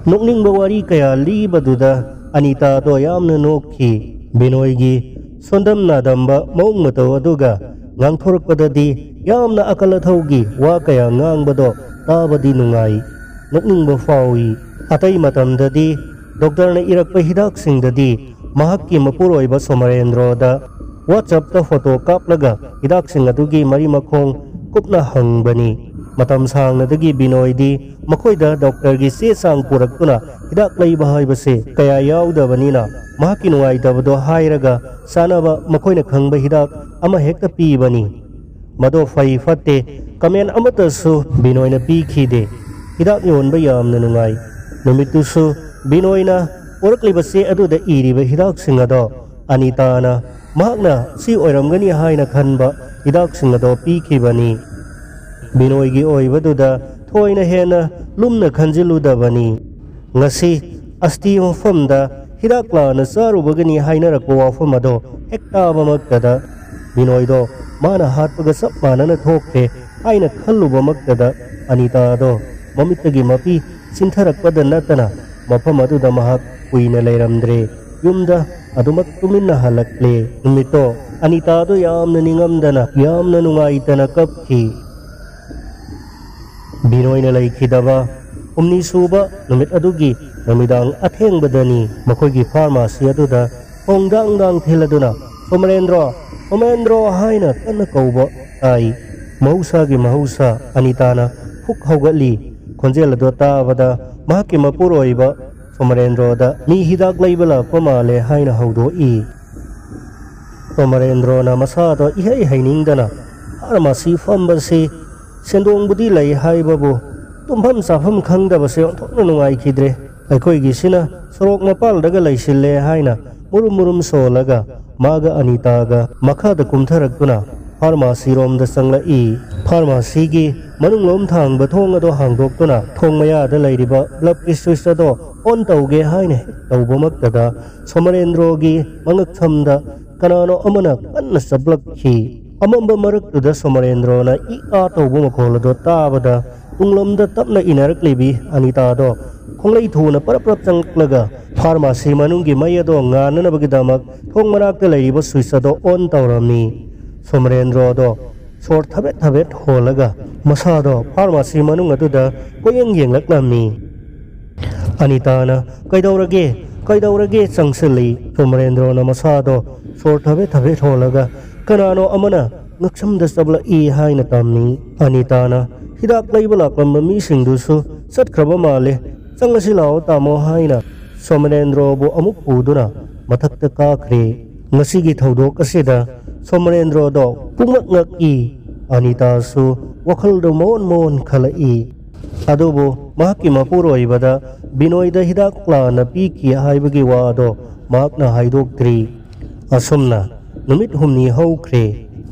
ꯅꯣꯛꯅꯤꯡꯕ ꯋꯥꯔꯤ ꯀꯌꯥ ꯂꯤꯕꯗꯨꯗ ꯑꯅꯤꯇꯥꯗꯣ ꯌꯥꯝꯅ ꯅꯣꯛꯈꯤ꯫ ꯕꯤꯅꯣꯏꯒꯤ ꯁꯣꯟꯗꯝ ꯅꯥꯗꯝꯕ ꯃꯑꯣꯡ ꯃꯇꯧ ꯑꯗꯨꯒ ꯉꯥꯡꯊꯣꯔꯛꯄꯗꯗꯤ ꯌꯥꯝꯅ ꯑꯀꯜ ꯑꯊꯧꯒꯤ ꯋꯥ ꯀꯌꯥ ꯉꯥꯡꯕꯗꯣ ꯇꯥꯕꯗꯤ ꯅꯨꯡꯉꯥꯏ, ꯅꯣꯛꯅꯤꯡꯕ ꯐꯥꯎꯏ꯫ ꯑꯇꯩ ꯃꯇꯝꯗꯗꯤ ꯗꯣꯛꯇꯔꯅ ꯏꯔꯛꯄ ꯍꯤꯗꯥꯛꯁꯤꯡꯗꯗꯤ ꯃꯍꯥꯛꯀꯤ ꯃꯄꯨꯔꯣꯏꯕ ꯁꯣꯃꯔꯦꯟꯗ꯭ꯔꯣꯗ WhatsApp-ꯇ ꯐꯣꯇꯣ ꯀꯥꯞꯂꯒ ꯍꯤꯗꯥꯛꯁꯤꯡ ꯑꯗꯨꯒꯤ ꯃꯔꯤ ꯃꯈꯣꯡ ꯀꯨꯞꯅ ꯍꯪꯕꯅꯤ꯫ ꯃꯇꯝ ꯁꯥꯡꯅꯗꯒꯤ ꯕꯤꯅꯣꯏꯗꯤ ꯃꯈꯣꯏꯗ ꯗꯣꯛꯇꯔꯒꯤ ꯆꯦ ꯆꯥꯡ ꯄꯨꯔꯛꯇꯨꯅ ꯍꯤꯗꯥꯛ ꯂꯩꯕ ꯍꯥꯏꯕꯁꯦ ꯀꯌꯥ ꯌꯥꯎꯗꯕꯅꯤꯅ ꯃꯍꯥꯛꯀꯤ ꯅꯨꯡꯉꯥꯏꯇꯕꯗꯣ ꯍꯥꯏꯔꯒ ꯆꯥꯅꯕ ꯃꯈꯣꯏꯅ ꯈꯪꯕ ꯍꯤꯗꯥꯛ ꯑꯃ ꯍꯦꯛꯇ ꯄꯤꯕꯅꯤ꯫ ꯃꯗꯣ ꯐꯩ ꯐꯠꯇꯦ ꯀꯃꯦꯟ ꯑꯃꯠꯇꯁꯨ ꯕꯤꯅꯣꯏꯅ ꯄꯤꯈꯤꯗꯦ꯫ ꯍꯤꯗꯥꯛ ꯌꯣꯟꯕ ꯌꯥꯝꯅ ꯅꯨꯡꯉꯥꯏ꯫ ꯅꯨꯃꯤꯠꯇꯨꯁꯨ ꯕꯤꯅꯣꯏꯅ ꯄꯨꯔꯛꯂꯤꯕ ꯆꯦ ꯑꯗꯨꯗ ꯏꯔꯤꯕ ꯍꯤꯗꯥꯛꯁꯤꯡ ꯑꯗꯣ ꯑꯅꯤꯇꯥꯅ ꯃꯍꯥꯛꯅ ꯁꯤ ꯑꯣꯏꯔꯝꯒꯅꯤ ꯍꯥꯏꯅ ꯈꯟꯕ ꯍꯤꯗꯥꯛꯁꯤꯡ ꯑꯗꯣ ꯄꯤꯈꯤꯕꯅꯤ꯫ ꯕꯤꯅꯣꯏꯒꯤ ꯑꯣꯏꯕꯗꯨꯗ ꯊꯣꯏꯅ ꯍꯦꯟꯅ ꯂꯨꯝꯅ ꯈꯟꯖꯤꯜꯂꯨꯗꯕꯅꯤ꯫ ꯉꯁꯤ ꯑꯁꯇꯤ ꯃꯐꯝꯗ ꯍꯤꯗꯥꯛ ꯂꯥꯟꯅ ꯆꯥꯔꯨꯕꯒꯅꯤ ꯍꯥꯏꯅꯔꯛꯄ ꯋꯥꯐꯝ ꯑꯗꯣ ꯍꯦꯛ ꯇꯥꯕꯃꯛꯇꯗ ꯕꯤꯅꯣꯏꯗꯣ ꯃꯥꯅ ꯍꯥꯠꯄꯒ ꯆꯞ ꯃꯥꯟꯅꯅ ꯊꯣꯛꯈ꯭ꯔꯦ ꯍꯥꯏꯅ ꯈꯜꯂꯨꯕꯃꯛꯇꯗ ꯑꯅꯤꯇꯥꯗꯣ ꯃꯃꯤꯠꯇꯒꯤ ꯃꯄꯤ ꯆꯤꯟꯊꯔꯛꯄꯗ ꯅꯠꯇꯅ ꯃꯐꯝ ꯑꯗꯨꯗ ꯃꯍꯥꯛ ꯀꯨꯏꯅ ꯂꯩꯔꯝꯗ꯭ꯔꯦ꯫ ꯌꯨꯝꯗ ꯑꯗꯨꯃꯛ ꯇꯨꯃꯤꯟꯅ ꯍꯜꯂꯛꯂꯦ꯫ ꯅꯨꯃꯤꯠꯇꯣ ꯑꯅꯤꯇꯥꯗꯣ ꯌꯥꯝꯅ ꯅꯤꯡꯉꯝꯗꯅ ꯌꯥꯝꯅ ꯅꯨꯡꯉꯥꯏꯇꯅ ꯀꯞꯈꯤ꯫ ꯕꯤꯅꯣꯏꯅ ꯂꯩꯈꯤꯗꯕ ꯍꯨꯝꯅꯤ ꯁꯨꯕ ꯅꯨꯃꯤꯠ ꯑꯗꯨꯒꯤ ꯅꯨꯃꯤꯗꯥꯡ ꯑꯊꯦꯡꯕꯗꯅꯤ ꯃꯈꯣꯏꯒꯤ ꯐꯥꯔꯃꯥꯁꯤ ꯑꯗꯨꯗ ꯊꯣꯡ ꯗꯥꯡ ꯗꯥꯡ ꯊꯤꯜꯂꯗꯨꯅ "ꯁꯣꯃꯔꯦꯟꯗ꯭ꯔꯣ, ꯁꯣꯃꯔꯦꯟꯗ꯭ꯔꯣ" ꯍꯥꯏꯅ ꯀꯟꯅ ꯀꯧꯕ ꯇꯥꯏ꯫ ꯃꯍꯧꯁꯥꯒꯤ ꯃꯍꯧꯁꯥ ꯑꯅꯤꯇꯥꯅ ꯐꯨꯛ ꯍꯧꯒꯠꯂꯤ꯫ ꯈꯣꯟꯖꯦꯜ ꯑꯗꯨ ꯇꯥꯕꯗ ꯃꯍꯥꯛꯀꯤ ꯃꯄꯨꯔꯣꯏꯕ ꯁꯣꯃꯔꯦꯟꯗ꯭ꯔꯣꯗ ꯃꯤ ꯍꯤꯗꯥꯛ ꯂꯩꯕ ꯂꯥꯛꯄ ꯃꯥꯜꯂꯦ ꯍꯥꯏꯅ ꯍꯧꯗꯣꯛꯏ꯫ ꯁꯣꯃꯔꯦꯟꯗ꯭ꯔꯣꯅ ꯃꯁꯥꯗꯣ ꯏꯍꯩ ꯍꯩꯅꯤꯡꯗꯅ ꯐꯥꯔꯃꯥꯁꯤ ꯐꯝꯕꯁꯤ ꯁꯦꯟꯗꯣꯡꯕꯨꯗꯤ ꯂꯩ ꯍꯥꯏꯕꯕꯨ ꯇꯨꯝꯐꯝ ꯆꯥꯐꯝ ꯈꯪꯗꯕꯁꯦ ꯑꯣꯟꯊꯣꯛꯅ ꯅꯨꯡꯉꯥꯏꯈꯤꯗ꯭ꯔꯦ꯫ ꯑꯩꯈꯣꯏꯒꯤꯁꯤꯅ ꯁꯣꯔꯣꯛ ꯃꯄꯥꯜꯗꯒ ꯂꯩꯁꯤꯜꯂꯦ ꯍꯥꯏꯅ ꯃꯨꯔꯨꯝ ꯃꯨꯔꯨꯝ ꯁꯣꯜꯂꯒ ꯃꯥꯒ ꯑꯅꯤꯇꯥꯒ ꯃꯈꯥꯗ ꯀꯨꯝꯊꯔꯛꯇꯨꯅ ꯐꯥꯔꯃꯥꯁꯤꯔꯣꯝꯗ ꯆꯪꯂꯛꯏ꯫ ꯐꯥꯔꯃꯥꯁꯤꯒꯤ ꯃꯅꯨꯡꯂꯣꯝ ꯊꯥꯡꯕ ꯊꯣꯡ ꯑꯗꯣ ꯍꯥꯡꯗꯣꯛꯇꯨꯅ ꯊꯣꯡ ꯃꯌꯥꯗ ꯂꯩꯔꯤꯕ ꯕꯜꯕꯀꯤ ꯁ꯭ꯋꯤꯆ ꯑꯗꯣ ꯑꯣꯟ ꯇꯧꯒꯦ ꯍꯥꯏꯅ ꯍꯦꯛ ꯇꯧꯕꯃꯛꯇꯗ ꯁꯣꯃꯔꯦꯟꯗ꯭ꯔꯣꯒꯤ ꯃꯉꯛꯁꯝꯗ ꯀꯅꯥꯅꯣ ꯑꯃꯅ ꯀꯟꯅ ꯆꯞꯂꯛꯈꯤ꯫ ꯑꯃꯝꯕ ꯃꯔꯛꯇꯨꯗ ꯁꯣꯃꯔꯦꯟꯗ꯭ꯔꯣꯅ ꯏ ꯑꯥ ꯇꯧꯕ ꯃꯈꯣꯜ ꯑꯗꯣ ꯇꯥꯕꯗ ꯇꯨꯡꯂꯣꯝꯗ ꯇꯞꯅ ꯏꯟꯅꯔꯛꯂꯤꯕꯤ ꯑꯅꯤꯇꯥꯗꯣ ꯈꯣꯡꯂꯩ ꯊꯨꯅ ꯄꯔꯞ ꯄꯔꯞ ꯆꯪꯂꯛꯂꯒ ꯐꯥꯔꯃꯥꯁꯤ ꯃꯅꯨꯡꯒꯤ ꯃꯩ ꯑꯗꯣ ꯉꯥꯟꯅꯅꯕꯒꯤꯗꯃꯛ ꯊꯣꯡ ꯃꯅꯥꯛꯇ ꯂꯩꯔꯤꯕ ꯁ꯭ꯋꯤꯆ ꯑꯗꯣ ꯑꯣꯟ ꯇꯧꯔꯝꯃꯤ꯫ ꯁꯣꯃꯔꯦꯟꯗ꯭ꯔꯣꯗꯣ ꯁꯣꯔ ꯊꯕꯦꯠ ꯊꯕꯦꯠ ꯍꯣꯜꯂꯒ ꯃꯁꯥꯗꯣ ꯐꯥꯔꯃꯥꯁꯤ ꯃꯅꯨꯡ ꯑꯗꯨꯗ ꯀꯣꯏꯌꯦꯡ ꯌꯦꯡꯂꯛꯂꯝꯃꯤ꯫ ꯑꯅꯤꯇꯥꯅ "ꯀꯩꯗꯧꯔꯒꯦ? ꯀꯩꯗꯧꯔꯒꯦ?" ꯆꯪꯁꯤꯜꯂꯤ꯫ ꯁꯣꯃꯔꯦꯟꯗ꯭ꯔꯣꯅ ꯃꯁꯥꯗꯣ ꯁꯣꯔ ꯊꯕꯦꯠ ꯊꯕꯦꯠ ꯍꯣꯜꯂꯒ ꯀꯅꯥꯅꯣ ꯑꯃꯅ ꯉꯛꯁꯝꯗ ꯆꯞꯂꯛꯏ ꯍꯥꯏꯅ ꯇꯝꯃꯤ꯫ ꯑꯅꯤꯇꯥꯅ ꯍꯤꯗꯥꯛ ꯂꯩꯕ ꯂꯥꯛꯂꯝꯕ ꯃꯤꯁꯤꯡꯗꯨꯁꯨ ꯆꯠꯈ꯭ꯔꯕ ꯃꯥꯜꯂꯦ, "ꯆꯪꯉꯁꯤ ꯂꯥꯛꯑꯣ ꯇꯥꯃꯣ" ꯍꯥꯏꯅ ꯁꯣꯃꯔꯦꯟꯗ꯭ꯔꯣꯕꯨ ꯑꯃꯨꯛ ꯄꯨꯗꯨꯅ ꯃꯊꯛꯇ ꯀꯥꯈ꯭ꯔꯦ꯫ ꯉꯁꯤꯒꯤ ꯊꯧꯗꯣꯛ ꯑꯁꯤꯗ ꯁꯣꯃꯔꯦꯟꯗ꯭ꯔꯣꯗꯣ ꯄꯨꯡꯉꯛ ꯉꯛꯏ꯫ ꯑꯅꯤꯇꯥꯁꯨ ꯋꯥꯈꯜꯗꯣ ꯃꯑꯣꯟ ꯃꯑꯣꯟ ꯈꯜꯂꯛꯏ꯫ ꯑꯗꯨꯕꯨ ꯃꯍꯥꯛꯀꯤ ꯃꯄꯨꯔꯣꯏꯕꯗ ꯕꯤꯅꯣꯏꯗ ꯍꯤꯗꯥꯛ ꯂꯥꯟꯅ ꯄꯤꯈꯤ ꯍꯥꯏꯕꯒꯤ ꯋꯥ ꯑꯗꯣ ꯃꯍꯥꯛꯅ ꯍꯥꯏꯗꯣꯛꯇ꯭ꯔꯤ꯫ ꯑꯁꯨꯝꯅ ꯅꯨꯃꯤꯠ ꯍꯨꯝꯅꯤ ꯍꯧꯈ꯭ꯔꯦ꯫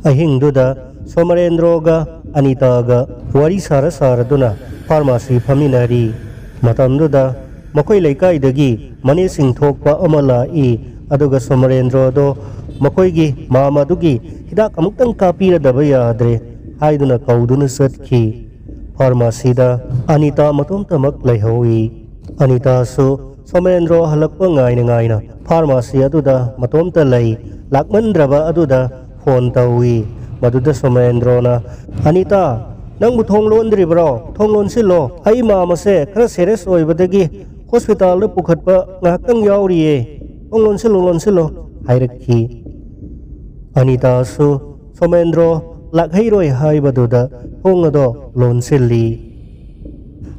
ꯑꯍꯤꯡꯗꯨꯗ ꯁꯣꯃꯔꯦꯟꯗ꯭ꯔꯣꯒ ꯑꯅꯤꯇꯥꯒ ꯋꯥꯔꯤ ꯁꯥꯔ ꯁꯥꯔꯗꯨꯅ ꯐꯥꯔꯃꯥꯁꯤ ꯐꯝꯃꯤꯟꯅꯔꯤ꯫ ꯃꯇꯝꯗꯨꯗ ꯃꯈꯣꯏ ꯂꯩꯀꯥꯏꯗꯒꯤ ꯃꯅꯦꯁꯤꯡ ꯊꯣꯛꯄ ꯑꯃ ꯂꯥꯛꯏ꯫ ꯑꯗꯨꯒ ꯁꯣꯃꯔꯦꯟꯗ꯭ꯔꯣꯗꯣ ꯃꯈꯣꯏꯒꯤ ꯃꯥꯝ ꯑꯗꯨꯒꯤ ꯍꯤꯗꯥꯛ ꯑꯃꯨꯛꯇꯪ ꯀꯥꯞꯄꯤꯔꯗꯕ ꯌꯥꯗ꯭ꯔꯦ ꯍꯥꯏꯗꯨꯅ ꯀꯧꯗꯨꯅ ꯆꯠꯈꯤ꯫ ꯐꯥꯔꯃꯥꯁꯤꯗ ꯑꯅꯤꯇꯥ ꯃꯇꯣꯝꯇꯃꯛ ꯂꯩꯍꯧꯏ꯫ ꯑꯅꯤꯇꯥꯁꯨ ꯁꯣꯃꯔꯦꯟꯗ꯭ꯔꯣ ꯍꯜꯂꯛꯄ ꯉꯥꯏꯅ ꯉꯥꯏꯅ ꯐꯥꯔꯃꯥꯁꯤ ꯑꯗꯨꯗ ꯃꯇꯣꯝꯇ ꯂꯩ꯫ ꯂꯥꯛꯃꯟꯗ꯭ꯔꯕ ꯑꯗꯨꯗ ꯐꯣꯟ ꯇꯧꯏ꯫ ꯃꯗꯨꯗ ꯁꯣꯃꯔꯦꯟꯗ꯭ꯔꯣꯅ, "ꯑꯅꯤꯇꯥ, ꯅꯪꯕꯨ ꯊꯣꯡ ꯂꯣꯟꯗ꯭ꯔꯤꯕ꯭ꯔꯣ? ꯊꯣꯡ ꯂꯣꯟꯁꯤꯜꯂꯣ꯫ ꯑꯩ ꯃꯥꯝ ꯑꯁꯦ ꯈꯔ ꯁꯦꯔꯤꯌꯁ ꯑꯣꯏꯕꯗꯒꯤ ꯍꯣꯁꯄꯤꯇꯥꯜꯗ ꯄꯨꯈꯠꯄ ꯉꯥꯏꯍꯥꯛꯇꯪ ꯌꯥꯎꯔꯤꯌꯦ꯫ ꯊꯣꯡ ꯂꯣꯟꯁꯤꯜꯂꯣ, ꯂꯣꯟꯁꯤꯜꯂꯣ," ꯍꯥꯏꯔꯛꯈꯤ꯫ ꯑꯅꯤꯇꯥꯁꯨ ꯁꯣꯃꯦꯟꯗ꯭ꯔꯣ ꯂꯥꯛꯍꯩꯔꯣꯏ ꯍꯥꯏꯕꯗꯨꯗ ꯊꯣꯡ ꯑꯗꯣ ꯂꯣꯟꯁꯤꯜꯂꯤ꯫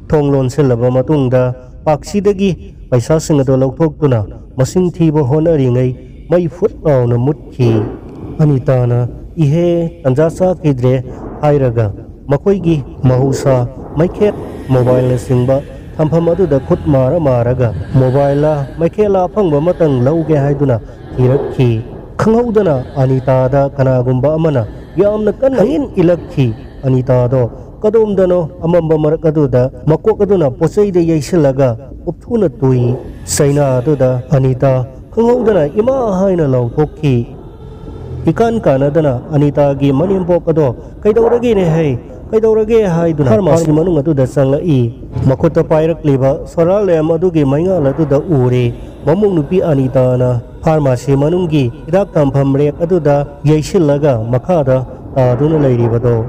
ꯊꯣꯡ ꯂꯣꯟꯁꯤꯜꯂꯕ ꯃꯇꯨꯡꯗ ꯄꯥꯛꯁꯤꯗꯒꯤ ꯄꯩꯁꯥꯁꯤꯡ ꯑꯗꯨ ꯂꯧꯊꯣꯛꯇꯨꯅ ꯃꯁꯤꯡ ꯊꯤꯕ ꯍꯣꯠꯅꯔꯤꯉꯩ ꯃꯩ ꯐꯨꯠ ꯂꯥꯎꯅ ꯃꯨꯠꯈꯤ꯫ ꯑꯅꯤꯇꯥꯅ, "ꯏꯍꯦ, ꯇꯟꯖꯥ ꯆꯥꯈꯤꯗ꯭ꯔꯦ" ꯍꯥꯏꯔꯒ ꯃꯈꯣꯏꯒꯤ ꯃꯍꯧꯁꯥ ꯃꯩꯈꯦꯠ, ꯃꯣꯕꯥꯏꯜꯅꯆꯤꯡꯕ ꯊꯝꯐꯝ ꯑꯗꯨꯗ ꯈꯨꯠ ꯃꯥꯔ ꯃꯥꯔꯒ ꯃꯣꯕꯥꯏꯜꯂ ꯃꯩꯈꯦꯠꯂ ꯑꯐꯪꯕ ꯑꯃꯇꯪ ꯂꯧꯒꯦ ꯍꯥꯏꯗꯨꯅ ꯊꯤꯔꯛꯈꯤ꯫ ꯈꯪꯍꯧꯗꯅ ꯑꯅꯤꯇꯥꯗ ꯀꯅꯥꯒꯨꯝꯕ ꯑꯃꯅ ꯌꯥꯝꯅ ꯀꯟꯅ ꯏꯟ ꯏꯜꯂꯛꯈꯤ꯫ ꯑꯅꯤꯇꯥꯗꯣ ꯀꯗꯣꯝꯗꯅꯣ ꯑꯃꯝꯕ ꯃꯔꯛ ꯑꯗꯨꯗ ꯃꯀꯣꯛ ꯑꯗꯨꯅ ꯄꯣꯠꯆꯩꯗ ꯌꯩꯁꯤꯜꯂꯒ ꯎꯞꯊꯨꯅ ꯇꯨꯏ꯫ ꯆꯩꯅꯥ ꯑꯗꯨꯗ ꯑꯅꯤꯇꯥ ꯈꯪꯍꯧꯗꯅ "ꯏꯃꯥ!" ꯍꯥꯏꯅ ꯂꯥꯎꯊꯣꯛꯈꯤ꯫ ꯏꯀꯥꯟ ꯀꯥꯟꯅꯗꯅ ꯑꯅꯤꯇꯥꯒꯤ ꯃꯅꯦꯝꯄꯣꯛ ꯑꯗꯣ, "ꯀꯩꯗꯧꯔꯒꯦꯅꯦ ꯍꯩ? ꯀꯩꯗꯧꯔꯒꯦ?" ꯍꯥꯏꯗꯨꯅ ꯐꯥꯔꯃꯥꯁꯤ ꯃꯅꯨꯡ ꯑꯗꯨꯗ ꯆꯪꯂꯛꯏ꯫ ꯃꯈꯨꯠꯇ ꯄꯥꯏꯔꯛꯂꯤꯕ ꯁꯣꯂꯥꯔ ꯂꯦꯝ ꯑꯗꯨꯒꯤ ꯃꯩꯉꯥꯜ ꯑꯗꯨꯗ ꯎꯔꯦ꯫ ꯃꯃꯧ ꯅꯨꯄꯤ ꯑꯅꯤꯇꯥꯅ ꯐꯥꯔꯃꯥꯁꯤ ꯃꯅꯨꯡꯒꯤ ꯍꯤꯗꯥꯛ ꯊꯝꯐꯝ ꯔꯦꯛ ꯑꯗꯨꯗ ꯌꯩꯁꯤꯜꯂꯒ ꯃꯈꯥꯗ ꯇꯥꯗꯨꯅ ꯂꯩꯔꯤꯕꯗꯣ꯫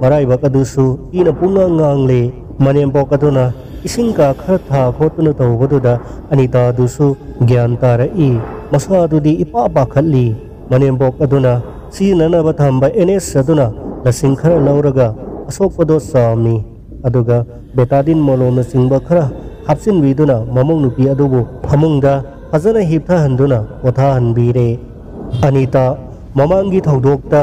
ꯃꯔꯥꯏꯕꯛ ꯑꯗꯨꯁꯨ ꯏꯅ ꯄꯨꯡꯉꯥꯡ ꯉꯥꯡꯂꯦ꯫ ꯃꯅꯦꯝꯄꯣꯛ ꯑꯗꯨꯅ ꯏꯁꯤꯡ ꯀꯥ ꯈꯔ ꯊꯥ ꯈꯣꯠꯇꯨꯅ ꯇꯧꯕꯗꯨꯗ ꯑꯅꯤꯇꯥꯗꯨꯁꯨ ꯒ꯭ꯌꯥꯟ ꯇꯥꯔꯛꯏ꯫ ꯃꯁꯥꯗꯨꯗꯤ ꯏꯄꯥ ꯄꯥꯈꯠꯂꯤ꯫ ꯃꯅꯦꯝꯄꯣꯛ ꯑꯗꯨꯅ ꯁꯤꯖꯤꯟꯅꯅꯕ ꯊꯝꯕ ꯑꯦꯟ ꯑꯦꯁ ꯑꯗꯨꯅ ꯂꯁꯤꯡ ꯈꯔ ꯂꯧꯔꯒ ꯑꯁꯣꯛꯄꯗꯣ ꯆꯥꯝꯃꯤ꯫ ꯑꯗꯨꯒ ꯕꯦꯇꯥꯗꯤꯟ ꯃꯣꯂꯣꯝꯅꯆꯤꯡꯕ ꯈꯔ ꯍꯥꯞꯆꯤꯟꯕꯤꯗꯨꯅ ꯃꯃꯧ ꯅꯨꯄꯤ ꯑꯗꯨꯕꯨ ꯐꯃꯨꯡꯗ ꯐꯖꯅ ꯍꯤꯞꯊꯍꯟꯗꯨꯅ ꯄꯣꯊꯥꯍꯟꯕꯤꯔꯦ꯫ ꯑꯅꯤꯇꯥ ꯃꯃꯥꯡꯒꯤ ꯊꯧꯗꯣꯛꯇ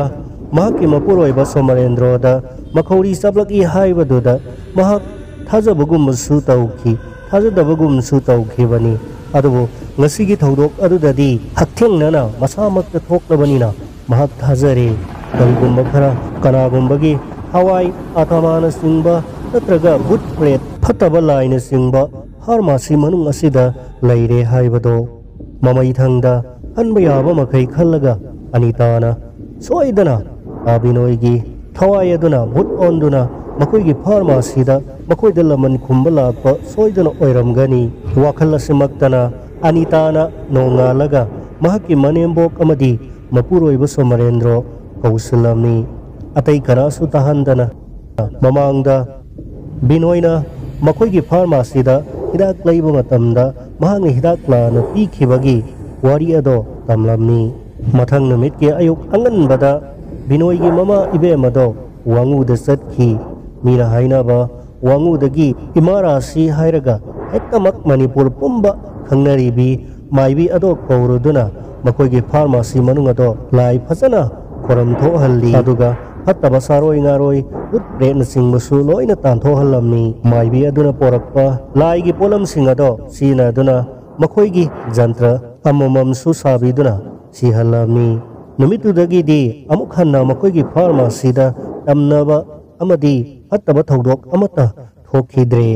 ꯃꯍꯥꯛꯀꯤ ꯃꯄꯨꯔꯣꯏꯕ ꯁꯣꯃꯔꯦꯟꯗ꯭ꯔꯣꯗ ꯃꯈꯧꯔꯤ ꯆꯞꯂꯛꯏ ꯍꯥꯏꯕꯗꯨꯗ ꯃꯍꯥꯛ ꯊꯥꯖꯕꯒꯨꯝꯕꯁꯨ ꯇꯧꯈꯤ, ꯊꯥꯖꯗꯕꯒꯨꯝꯁꯨ ꯇꯧꯈꯤꯕꯅꯤ꯫ ꯑꯗꯨꯕꯨ ꯉꯁꯤꯒꯤ ꯊꯧꯗꯣꯛ ꯑꯗꯨꯗꯗꯤ ꯍꯛꯊꯦꯡꯅꯅ ꯃꯁꯥꯃꯛꯇ ꯊꯣꯛꯂꯕꯅꯤꯅ ꯃꯍꯥꯛ ꯊꯥꯖꯔꯦ꯫ ꯀꯔꯤꯒꯨꯝꯕ ꯈꯔ ꯀꯅꯥꯒꯨꯝꯕꯒꯤ ꯊꯋꯥꯏ ꯑꯥꯇꯃꯥꯅꯆꯤꯡꯕ ꯅꯠꯇ꯭ꯔꯒ ꯚꯨꯠ ꯄ꯭ꯔꯦꯠ ꯐꯠꯇꯕ ꯂꯥꯏꯅꯆꯤꯡꯕ ꯐꯥꯔꯃꯥꯁꯤ ꯃꯅꯨꯡ ꯑꯁꯤꯗ ꯂꯩꯔꯦ ꯍꯥꯏꯕꯗꯣ ꯃꯃꯩꯊꯪꯗ ꯍꯟꯕ ꯌꯥꯕ ꯃꯈꯩ ꯈꯜꯂꯒ ꯑꯅꯤꯇꯥꯅ ꯁꯣꯏꯗꯅ ꯑꯥ ꯕꯤꯅꯣꯏꯒꯤ ꯊꯋꯥꯏ ꯑꯗꯨꯅ ꯚꯨꯠ ꯑꯣꯟꯗꯨꯅ ꯃꯈꯣꯏꯒꯤ ꯐꯥꯔꯃꯥꯁꯤꯗ ꯃꯈꯣꯏꯗ ꯂꯃꯟ ꯈꯨꯝꯕ ꯂꯥꯛꯄ ꯁꯣꯏꯗꯅ ꯑꯣꯏꯔꯝꯒꯅꯤ꯫ ꯋꯥꯈꯜ ꯑꯁꯤꯃꯛꯇꯅ ꯑꯅꯤꯇꯥꯅ ꯅꯣꯡꯉꯥꯜꯂꯒ ꯃꯍꯥꯛꯀꯤ ꯃꯅꯦꯝꯕꯣꯛ ꯑꯃꯗꯤ ꯃꯄꯨꯔꯣꯏꯕ ꯁꯣꯃꯔꯦꯟꯗ꯭ꯔꯣ ꯀꯧꯁꯤꯜꯂꯝꯃꯤ꯫ ꯑꯇꯩ ꯀꯅꯥꯁꯨ ꯇꯥꯍꯟꯗꯅ ꯃꯃꯥꯡꯗ ꯕꯤꯅꯣꯏꯅ ꯃꯈꯣꯏꯒꯤ ꯐꯥꯔꯃꯥꯁꯤꯗ ꯍꯤꯗꯥꯛ ꯂꯩꯕ ꯃꯇꯝꯗ ꯃꯍꯥꯛꯅ ꯍꯤꯗꯥꯛ ꯂꯥꯟꯅ ꯄꯤꯈꯤꯕꯒꯤ ꯋꯥꯔꯤ ꯑꯗꯣ ꯇꯝꯂꯝꯃꯤ꯫ ꯃꯊꯪ ꯅꯨꯃꯤꯠꯀꯤ ꯑꯌꯨꯛ ꯑꯉꯟꯕꯗ ꯕꯤꯅꯣꯏꯒꯤ ꯃꯃꯥ ꯏꯕꯦꯝ ꯑꯗꯣ ꯋꯥꯉꯨꯗ ꯆꯠꯈꯤ꯫ ꯃꯤꯅ ꯍꯥꯏꯅꯕ ꯋꯥꯉꯨꯗꯒꯤ ꯏꯃꯥ ꯔꯥꯁꯤ ꯍꯥꯏꯔꯒ ꯍꯦꯛꯇꯃꯛ ꯃꯅꯤꯄꯨꯔ ꯄꯨꯝꯕ ꯈꯪꯅꯔꯤꯕꯤ ꯃꯥꯏꯕꯤ ꯑꯗꯣ ꯀꯧꯔꯨꯗꯨꯅ ꯃꯈꯣꯏꯒꯤ ꯐꯥꯔꯃꯥꯁꯤ ꯃꯅꯨꯡ ꯑꯗꯣ ꯂꯥꯏ ꯐꯖꯅ ꯈꯣꯔꯝ ꯊꯣꯛꯍꯜꯂꯤ꯫ ꯑꯗꯨꯒ ꯐꯠꯇꯕ ꯁꯥꯔꯣꯏ ꯉꯥꯔꯣꯏ ꯎꯠ ꯄ꯭ꯔꯦꯠꯅꯆꯤꯡꯕꯁꯨ ꯂꯣꯏꯅ ꯇꯥꯟꯊꯣꯛꯍꯜꯂꯝꯃꯤ꯫ ꯃꯥꯏꯕꯤ ꯑꯗꯨꯅ ꯄꯣꯔꯛꯄ ꯂꯥꯏꯒꯤ ꯄꯣꯠꯂꯝꯁꯤꯡ ꯑꯗꯣ ꯁꯤꯖꯤꯟꯅꯗꯨꯅ ꯃꯈꯣꯏꯒꯤ ꯖꯟꯇ꯭ꯔ ꯑꯃꯃꯝꯁꯨ ꯁꯥꯕꯤꯗꯨꯅ ꯁꯤꯍꯜꯂꯝꯃꯤ꯫ ꯅꯨꯃꯤꯠꯇꯨꯗꯒꯤꯗꯤ ꯑꯃꯨꯛ ꯍꯟꯅ ꯃꯈꯣꯏꯒꯤ ꯐꯥꯔꯃꯥꯁꯤꯗ ꯇꯝꯅꯕ ꯑꯃꯗꯤ ꯐꯠꯇꯕ ꯊꯧꯗꯣꯛ ꯑꯃꯠꯇ ꯊꯣꯛꯈꯤꯗ꯭ꯔꯦ꯫